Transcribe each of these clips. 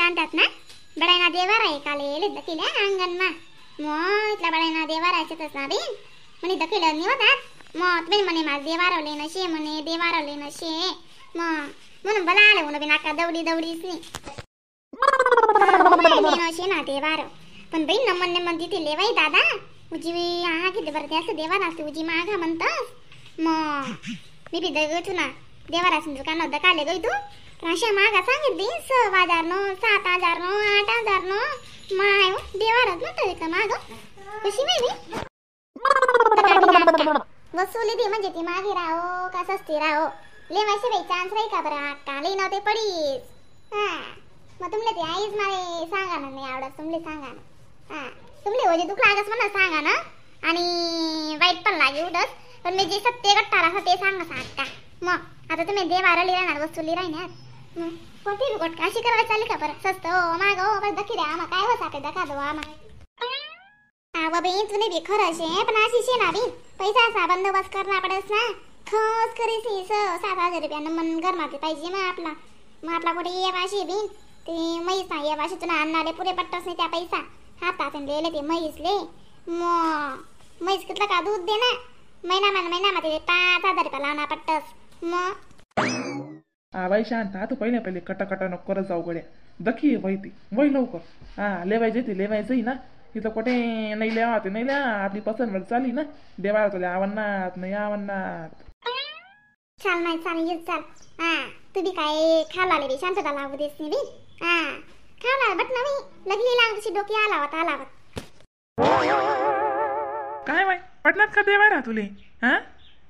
आणतात ना बडायना देवार आहे काले दखिल्या अंगणमा मग इतला बडायना देवार आहे तस ना बिन म्हणे दखिल्या नाही होतात मग तुम्ही म्हणे माझ देवार नशे म्हणे देवार नशे मग म्हणून भला आले म्हणून बिन अक्का दौडी दौडीच नाही नशे ना देवार पण बाई नमन नमन तिथे लेवाई दादा उजी हा किती बरं ते असं देवार असते उजी मागा म्हणतस मग मी बी गई ना देवार असून दुकान दकाले गई तू अशा मागा सांगितली 6,000 नो 7,000 नो 8,000 नो my देवारात म्हणतो का माग कशी माहिती वसुली दी म्हणजे ती मागे राहो का सस्ती राहो लेवायचे बाई चान्स राही का बरं अक्का लई नव्हते पडीस. हा मग तुमले ते आईच मारे सांगा ना नाही आवडत तुमले सांगा ना. हा तुमले होजे दुःख लागस म्हणा सांगा ना आणि वाईट पण लागे उडस पण मी जे सत्य गट्टा राहतं ते सांगा सांगता. मग आता तुम्ही देवारा लिहिणार वस्तू राहणार मग कोणती बी गोट अशी करायला चालली का बरं सस्त हो माग हो बस दखी द्या आम्हा काय हो साखर दखा दो आम्हा. हा बाई तुने बी खरं शे पण अशी शे ना बी पैसा असा बंदोबस्त करणार पडस ना खस करीसी 6-7 हजार रुपया मन घरमाते पाहिजे मग आपला मग आपला कुठे ये वाशी बिन ते म्हैस ना ये वाशी तुला आणणारे पुरे पट्टस नाही त्या पैसा हातात लिहिले ते म्हैसले मग म्हैस कितला का दूध दे ना महिना महिना मध्ये 5,000 रुपया लावणार पट्टस मग. हा बाई शांत हा तू पहिले पहिले कटाकटा नको करत जाऊ गड्या दखी वय ती वय लवकर. हा लेवायची ती लेवायचंही ना इथं कुठे नाही लेवा ते नाही ल्या आपली पसंत वर चाली ना देवाला तुला आवडणार नाही आवडणार. चाल नाही चाल ये चाल. हा तू बी काय खाला बी शांतता लावू देस नाही बी. हा खाला बट नवी लगली लागशी डोकी आलावत आलावत. काय बाई पटणार का देवारा तुले? हा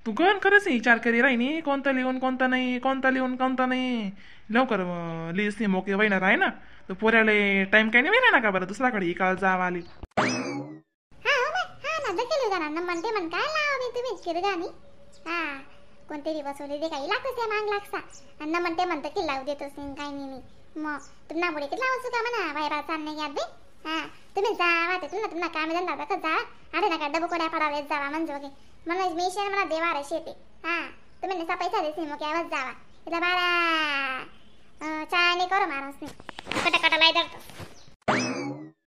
तू गण खरंच विचार करी राहिनी कोणता लिहून कोणता नाही कोणता लिहून कोणता नाही लवकर लिहिस नाही मोके वहिना आहे ना तर पोऱ्याला टाइम काय नाही ना का बरं दुसराकडे इकाळ जावा आली. हा हा ना दखेल जाणार ना म्हणते म्हण काय लावा तुम्ही किरगानी. हा कोणते बसवले ते काही लागतच त्या मांग लागसा आणि न म्हणते म्हणतं की लावू देतोस नाही काय नाही मग तुम्हाला पुढे किती लावू का म्हणा बाहेर चालणे घ्या बी. हा तुम्ही जावा ते तुम्हाला तुम्हाला काम धंदा का जा अरे नका डबू कोड्या पडावे जावा म्हणजे म्हणून मी शेण मला देवा शेते. हा तुम्ही नसा पैसा देस नाही मग यावंच जावा इथं बारा चाय करू माणूस नाही कटाकटा लाई धरतो.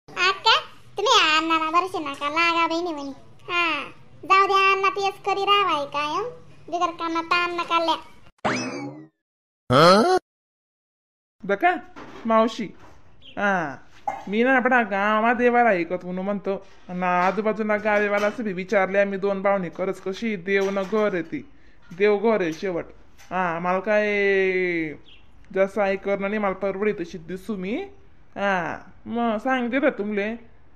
आक्का तुम्ही अण्णाला बरशे नका लागा बहिणी म्हणी. हा जाऊ द्या अण्णा तेच करी राहावाय कायम बिगर कामा ताण नका ल्या. बघा मावशी हा मी ना आपला गावा देवाला ऐकत म्हणून म्हणतो ना आजूबाजूला गावेवाला असं बी विचारले मी 2 पाहुणे खरंच कशी देव न घर आहे ती देव घर आहे शेवट. हा मला काय जसं आई करणं नाही मला परवडी तशी दिसू मी. हा मग सांगते रे तुमले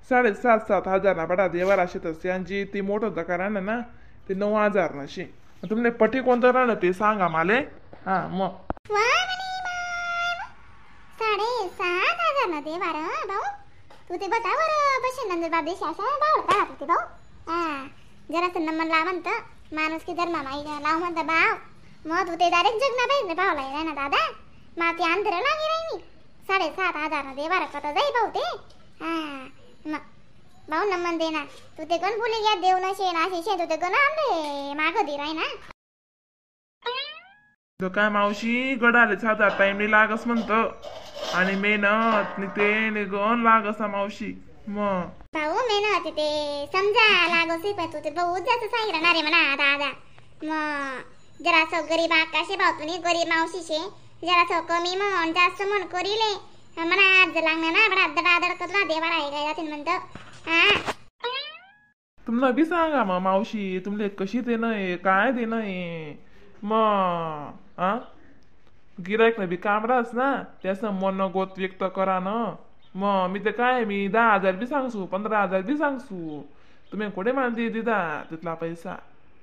7.5-7 हजार ना बडा देवाला अशी तसे आणि जी ती मोठं दका राहणार ना ते 9,000 नशी तुमले पटी कोणतं राहणार ते सांगा माले. हा मग 7.5 हजार ना देवार भाऊ तू ते बता बरं बसे नंदुरबार देश अशा भाऊ राहत होते भाऊ. हा जरासं नंबर लाव म्हणतं माणूस की धर्मा माई लाव म्हणतं भाव मग तू ते डायरेक्ट जगना पाहिजे भावला आहे ना दादा मग ते अंतर लागे राही 7.5 हजार ना देवार कथा जाई भाऊ ते. हा मग भाऊ नंबर दे ना तू ते गण बोले घ्या देव नशे ना असे शे तू ते गण आणले मागं दे राही ना. काय मावशी गडाले साधा टाइम नाही लागस म्हणतं आणि मेहनत ते गण लागस मावशी. मग भाऊ मेहनत ते समजा लागस पण तू ते बहुत जास्त सांगितलं रे म्हणा दादा मग जरासं गरीब आकाशे भाऊ तुम्ही गरीब मावशी शे जरासं कमी म्हण जास्त म्हण करीले म्हणा आज लागणार ना बडा दडादड कतला देवाला आहे काय जातील म्हणतं. हा तुम्हाला बी सांगा मग मावशी तुमले कशी देणं आहे काय देणं आहे मग आ गिरायक ना बी काम राहस ना त्याचं मन गोत व्यक्त करा ना मग मी ते काय मी 10,000 बी सांगसू 15,000 बी सांगसू तुम्ही कुठे मानते दिदा तिथला पैसा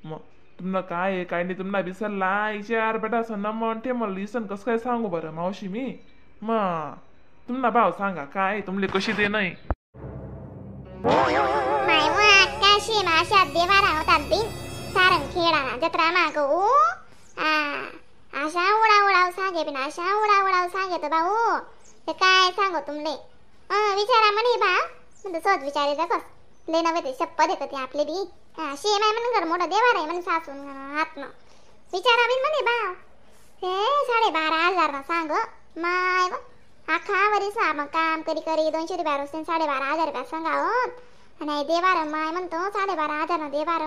मग तुम्हाला काय आहे काय नाही तुम्हाला बी सल्ला विचार बेटा असं न म्हणते मला लिसन कसं काय सांगू बरं मावशी मी मग तुम्हाला भाव सांगा काय तुमले कशी देणं आहे. सारंग खेळा जत्रा मागो अशा उडा उडाव सांगे बिन अशा उडा उडाव सांगे तर भाऊ ते काय सांगो तुमले विचारा म्हणे बा म्हणतो सहज विचारे कस ले नव्हे ते शप्पथ येत ते आपले बी शेम आहे म्हणून घर मोठं देवार आहे म्हणून सासून हातनं विचारा बिन म्हणे बा हे 12,500 ना सांग माय आखा वरीस मग काम करी करी 200 रुपया रोज 12,500 रुपया सांगाव आणि देवार माय म्हणतो 12,500 ना देवार.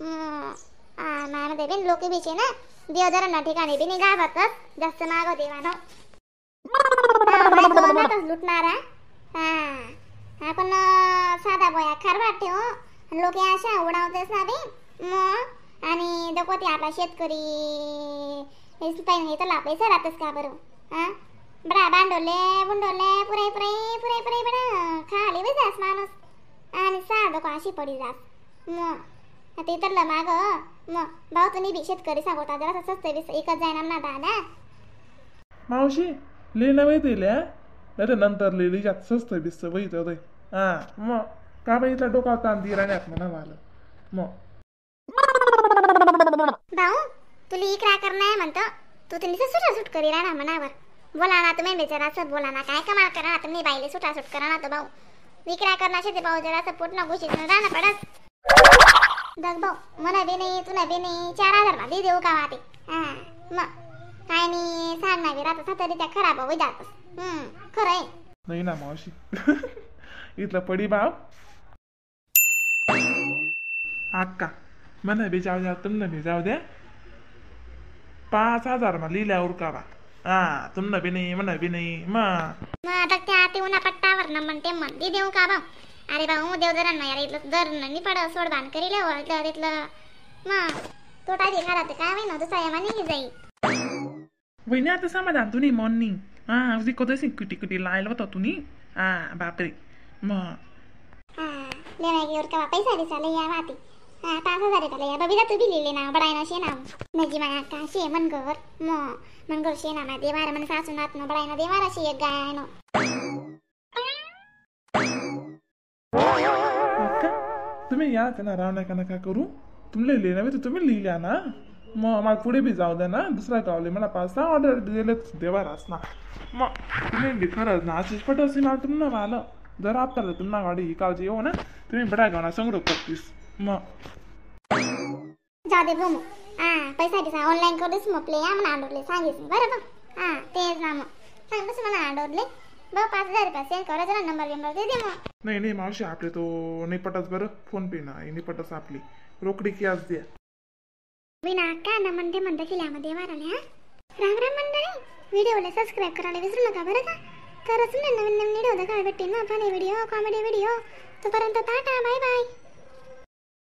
माय म्हणते बिन लोक बीचे ना देवधर्म ठिकाणी बी घाबरतच जास्त मागव देवानो लुटणारा. हा आपण साधा बोया खरवाट ठेव लोक अशा उडावतेच ना बी मग. आणि दकोती आपला शेतकरी इथला पैसा राहतच का बरं. हा बडा बांडोले बुंडोले पुरे पुरे पुरे पुरे बडा खाली बी जास माणूस आणि सार डोकं अशी पडी जास. मग आता इतरलं माग मग भाऊ तुम्ही बी शेतकरी सांगता जरा स्वस्त बी एकच जायना ना दादा. मावशी लिहिणं माहिती लिहा नाही तर नंतर लिहिली जात स्वस्त बिस्त वहीत होते. हा मग का बाई इथला डोका ताण दी राहण्यात म्हणा मला. मग भाऊ तुला इकरा कर नाही म्हणतो तू तर निसं सुटासूट करी राहणार मनावर. बोला ना तुम्ही बेचारा असं बोला ना काय कमाल करा तुम्ही बाईले सुटासूट करा ना तो भाऊ विकरा करणार शेती भाऊ जरा असं पोट न घुशीत राहणं पडस. दग भाऊ मना बी नाही तुला बी नाही 4,000 मध्ये देऊ का वाते. हा मग काय नाही सांग ना बी राहत तरी त्या खराब होई जातस. खरं आहे नाही ना मावशी इथलं पडी बाप अक्का मना बी जाऊ द्या तुमनं बी जाऊ द्या 5,000 मा लिहिल्यावर का बा. हा तुमनं बी नाही मना बी नाही. मग मग आता त्या ते उन्हा पट्टावर ना म्हणते म्हणते देऊ का भाऊ. अरे भाऊ देव धरण ना यार इथलं धरण नाही पड सोड बांध करी इथलं तिथलं मग तोटा दे घरात काय होईना दुसरा यामा निघी जाई. वहिनी आता समाधान तुम्ही मॉर्निंग. हा अगदी कधी कुटी कुटी लायला होता तुम्ही. हा बापरे मग हा लेवाय का पैसा दिसाले या वाती. हा 5,000 रुपयाला या बबीला तू बी लिहिले ना बडाय ना शे ना नजी माया का शे मनगर मग मनगर शे ना देवार मन सासू नात न बडाय ना देवार अशी एक गाय नो. तुम्ही या त्यांना राव नका नका करू तुमले लिहिलं तर तुम्ही लिहिल्या ना मग मला पुढे बी जाऊ द्या ना दुसऱ्या गावले मला 5-6 ऑर्डर दिले देवारास ना. मग तुम्ही बी खरंच ना अशीच पट असेल ना तुम्हाला मला जर आपल्याला तुम्हाला गाडी ही काळजी येऊ ना तुम्ही बडा गावना संग्रह करतीस. मग जाऊ दे भाऊ मग. हा पैसा बिसा ऑनलाईन करूच मग प्ले या म्हणा आडवले सांगेस मी बरं भाऊ. हा तेच ना मग सांगतोस मला आडवले भाऊ 5,000 रुपये सेंड करा जरा नंबर बिंबर दे दे मग. नाही नाही मावशी आपले तो नाही पटस बरं फोन पे ना नाही पटस आपली रोकडी कॅश द्या. विना का ना म्हणते म्हणते किल्ल्यामध्ये वाराले. हा राम राम मंडळी व्हिडिओला सबस्क्राईब करायला विसरू नका बरं का. तरच नवीन नवीन व्हिडिओ बघायला भेटेल ना funny video comedy video. तोपर्यंत tata bye bye.